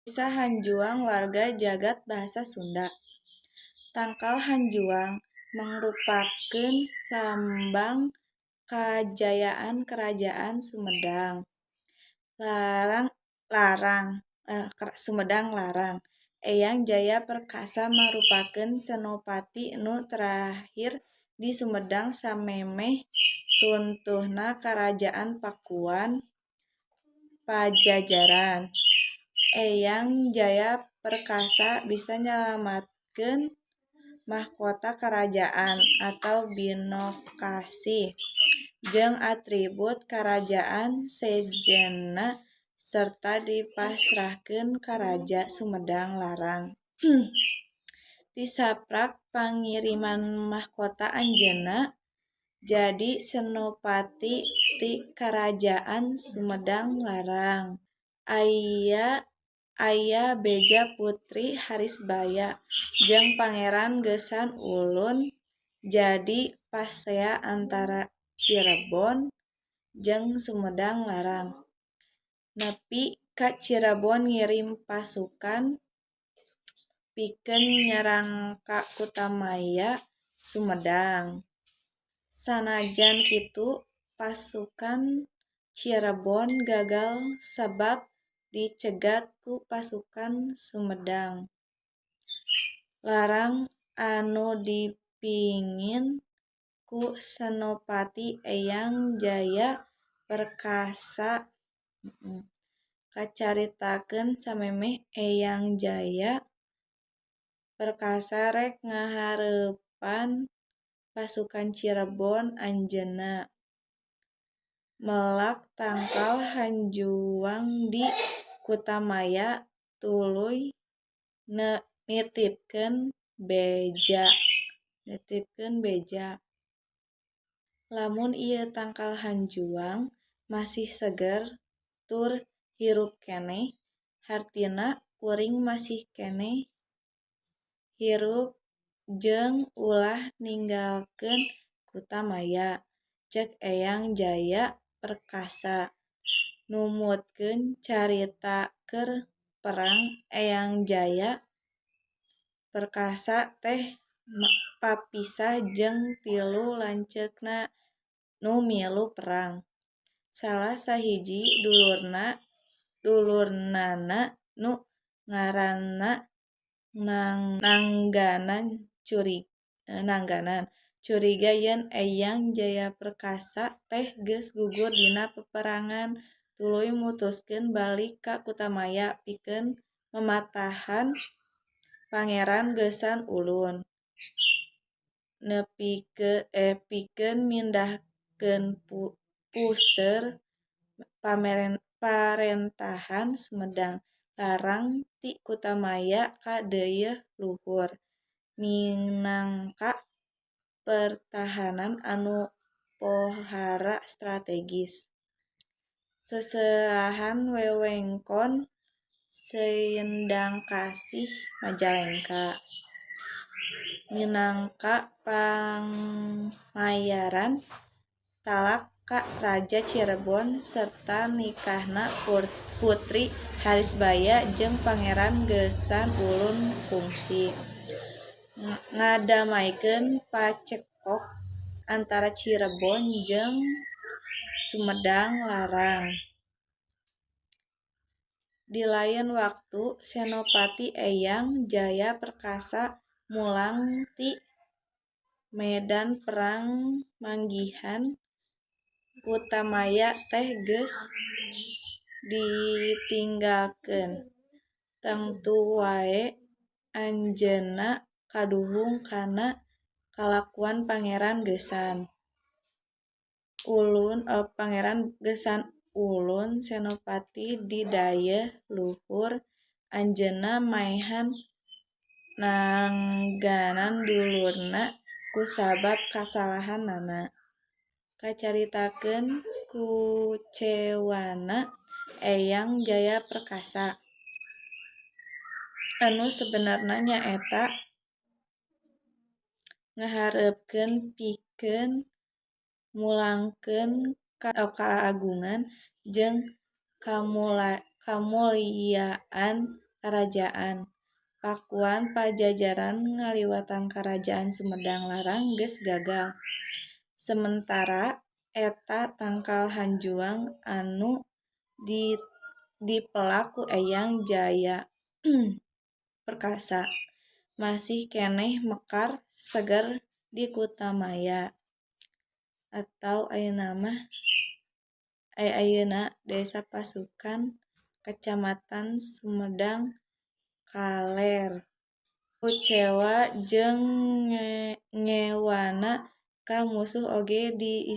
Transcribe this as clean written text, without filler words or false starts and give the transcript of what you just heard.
Bisa hanjuang warga jagat Bahasa Sunda. Tangkal hanjuang mangrupakeun lambang kajayaan Kerajaan Sumedang Larang Sumedang Larang. Eyang Jaya Perkasa mangrupakeun senopati nu terakhir di Sumedang samemeh runtuhna Karajaan Pakuan Pajajaran. Eyang Jaya Perkasa bisa nyalametkeun mahkota karajaan atau Binokasih jeung atribut karajaan sejenna serta dipasrahkeun ka Raja Sumedang Larang. Tisaprak pangiriman mahkota anjeunna jadi senopati ti Karajaan Sumedang Larang. Aya beja Putri Harisbaya jeung Pangeran Geusan Ulun jadi pasea antara Cirebon jeung Sumedang Larang. Nepi ka Cirebon ngirim pasukan pikeun nyerang ka Kutamaya Sumedang. Sanajan kitu pasukan Cirebon gagal sabab dicegat ku pasukan Sumedang Larang anu dipingin ku Senopati Eyang Jaya Perkasa. Kacaritakeun samemeh Eyang Jaya Perkasa rek ngahareupan pasukan Cirebon anjeunna melak tangkal hanjuang di Kutamaya tuluy nitipkeun beja. Lamun ieu tangkal hanjuang masih seger tur hirup keneh hartina kuring masih keneh hirup jeung ulah ninggalkeun Kutamaya, cek Eyang Jaya Perkasa. Numutkeun carita keur perang Eyang Jaya Perkasa teh papisah jeung tilu lanceukna nu milu perang. Salah sahiji dulurnana nu ngaranna Nangganan curiga yen Eyang Jaya Perkasa teh geus gugur dina peperangan tuluy mutuskeun balik ka Kutamaya pikeun mamatahan Pangeran Geusan Ulun pikeun mindahkeun puseur parentahan Sumedang Larang ti Kutamaya ka Deuyeul Luhur minangka pertahanan anu pohara strategis. Seserahan wewengkon Sindangkasih Majalengka minangka pangmayaran talak ka Raja Cirebon sarta nikahna Putri Harisbaya jeung Pangeran Geusan Ulun kungsi ngadamaikeun pacekok antara Cirebon jeung Sumedang Larang. Di lain waktu Senopati Eyang Jaya Perkasa mulang ti medan perang manggihan Kutamaya teh geus ditinggalkeun. Tangtu wae anjeunna kaduhung kana kalakuan Pangeran Geusan Ulun. Senopati di Dayeuh Luhur anjeunna maehan Nangganan dulurna kusabab kasalahanana. Kacaritakeun kucewana Eyang Jaya Perkasa anu sabenerna nyaeta ngahareupkeun pikeun mulangkeun kaagungan jeung kamulyaan Karajaan. Pakuan Pajajaran ngaliwatan Karajaan Sumedang Larang geus gagal. Sementara eta tangkal hanjuang anu dipelak ku Eyang Jayaperkasa masih keneh mekar seger di Kutamaya atau ayeuna Desa Pasukan, Kecamatan Sumedang Kaler. Kucewa jeung ngewana ka musuh oge diiseunan.